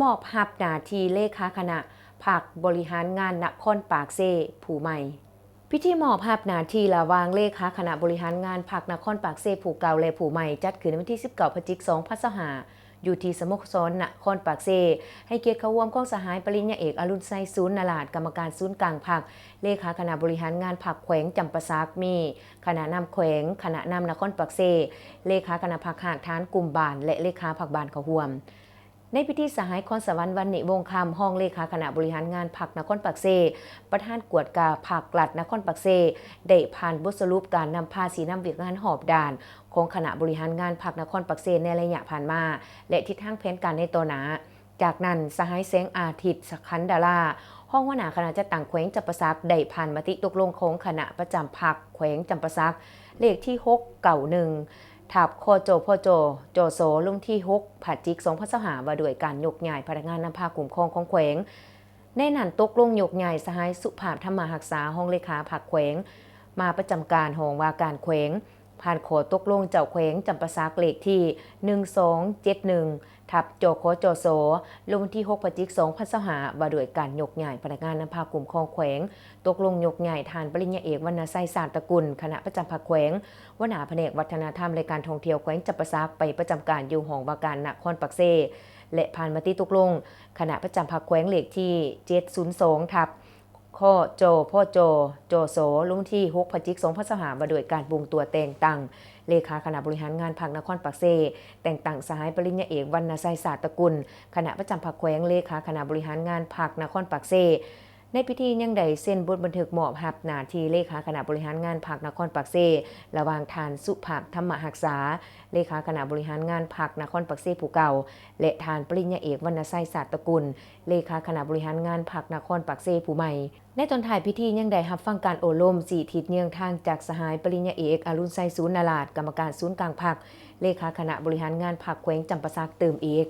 ມອບຮັບໜ້າທີ່ເລຂາຄະນະພັກບໍລິຫານງານນະຄອນປາກເຊຜູ້ໃໝ່. ພິທີມອບຮັບໜ້າທີ່ລະຫວ່າງເລຂາຄະນະບໍລິຫານງານພັກນະຄອນປາກເຊຜູ້ເກົ່າ ແລະ ຜູ້ໃໝ່ ຈັດຂຶ້ນໃນວັນທີສິບເກົ້າ ພະຈິກ ສອງພັນຊາວຫ້າ ຢູ່ທີ່ສະໂມສອນນະຄອນປາກເຊ. ໃຫ້ກຽດເຂົ້າຮ່ວມຂອງສະຫາຍປະລິນຍາເອກ ອະລຸນ ໄຊສູນນາລາດ ກຳມະການສູນກາງພັກ, ເລຂາຄະນະບໍລິຫານງານພັກແຂວງຈຳປາສັກ, ມີຄະນະນຳແຂວງ, ຄະນະນຳນະຄອນປາກເຊ, ເລຂາຄະນະພັກຮາກຖານກຸ່ມບ້ານ ແລະ ເລຂາພັກບ້ານເຂົ້າຮ່ວມ. ໃນພິທີ ສະຫາຍ ຄອນສະຫວັນ ວັນນິວົງຄຳ ຮອງເລຂາຄະນະບໍລິຫານງານພັກນະຄອນປາກເຊ, ປະທານກວດກາພັກລັດນະຄອນປາກເຊ ໄດ້ຜ່ານບົດສະຫຼຸບການນຳພາຊີ້ນຳວຽກງານຮອບດ້ານຂອງຄະນະບໍລິຫານງານພັກນະຄອນປາກເຊໃນໄລຍະຜ່ານມາ ແລະ ທິດທາງແຜນການໃນຕໍ່ໜ້າ. ຈາກນັ້ນ, ສະຫາຍ ແສງອາທິດ ສະຄັນດາລາ ຮອງຫົວໜ້າຄະນະຈັດຕັ້ງແຂວງຈຳປາສັກ ໄດ້ຜ່ານມະຕິຕົກລົງຂອງຄະນະປະຈຳພັກແຂວງຈຳປາສັກ ເລກທີຫົກເກົ້າໜຶ່ງ ທັບ ຄຈພຈ ຈສ ລົງທີຫົກ ພະຈິກ ສອງພັນຊາວຫ້າ ວ່າດ້ວຍການຍົກຍ້າຍພະນັກງານນຳພາຄຸ້ມຄອງຂອງແຂວງ. ໃນນັ້ນຕົກລົງຍົກຍ້າຍສະຫາຍ ສຸພາບ ທຳມະຮັກສາ ຮອງເລຂາພັກແຂວງ ມາປະຈຳການຫ້ອງວ່າການແຂວງ, ຜ່ານຂໍ້ຕົກລົງເຈົ້າແຂວງຈຳປາສັກ ເລກທີໜຶ່ງສອງເຈັດໜຶ່ງ ທັບ ຈຂຈສ ລົງວັນທີຫົກ ພະຈິກ ສອງພັນຊາວຫ້າ ວ່າດ້ວຍການຍົກຍ້າຍພະນັກງານນຳພາຄຸ້ມຄອງແຂວງ, ຕົກລົງຍົກຍ້າຍທ່ານປະລິນຍາເອກ ວັນນະໄຊ ຊາດຕະກຸນ ຄະນະປະຈຳພັກແຂວງ, ຫົວໜ້າພະແນກວັດທະນະທຳ ແລະ ການທ່ອງທ່ຽວແຂວງຈຳປາສັກ ໄປປະຈຳການຢູ່ຫ້ອງວ່າການນະຄອນປາກເຊ ແລະ ຜ່ານມະຕິຕົກລົງຄະນະປະຈຳພັກແຂວງ ເລກທີເຈັດສູນສອງ ທັບ ຄຈພຈ ຈສ ລົງວັນທີຫົກ ພະຈິກ ສອງພັນຊາວຫ້າ ວ່າດ້ວຍການບົ່ງຕົວແຕ່ງຕັ້ງເລຂາຄະນະບໍລິຫານງານພັກນະຄອນປາກເຊ, ແຕ່ງຕັ້ງສະຫາຍປະລິນຍາເອກ ວັນນະໄຊ ຊາດຕະກຸນ ຄະນະປະຈຳພັກແຂວງ, ເລຂາຄະນະບໍລິຫານງານພັກນະຄອນປາກເຊ. ໃນພິທີຍັງໄດ້ເຊັນບົດບັນທຶກມອບຮັບໜ້າທີ່ເລຂາຄະນະບໍລິຫານງານພັກນະຄອນປາກເຊ ລະຫວ່າງທ່ານ ສຸພາບ ທຳມະຮັກສາ ເລຂາຄະນະບໍລິຫານງານພັກນະຄອນປາກເຊຜູ້ເກົ່າ ແລະ ທ່ານປະລິນຍາເອກ ວັນນະໄຊ ຊາດຕະກຸນ ເລຂາຄະນະບໍລິຫານງານພັກນະຄອນປາກເຊຜູ້ໃໝ່. ໃນຕອນທ້າຍພິທີຍັງໄດ້ຮັບຟັງການໂອ້ລົມຊີ້ທິດເຍືອງທາງຈາກສະຫາຍປະລິນຍາເອກ ອະລຸນ ໄຊສູນນາລາດ ກຳມະການສູນກາງພັກ, ເລຂາຄະນະບໍລິຫານງານພັກແຂວງຈຳປາສັກຕື່ມອີກ.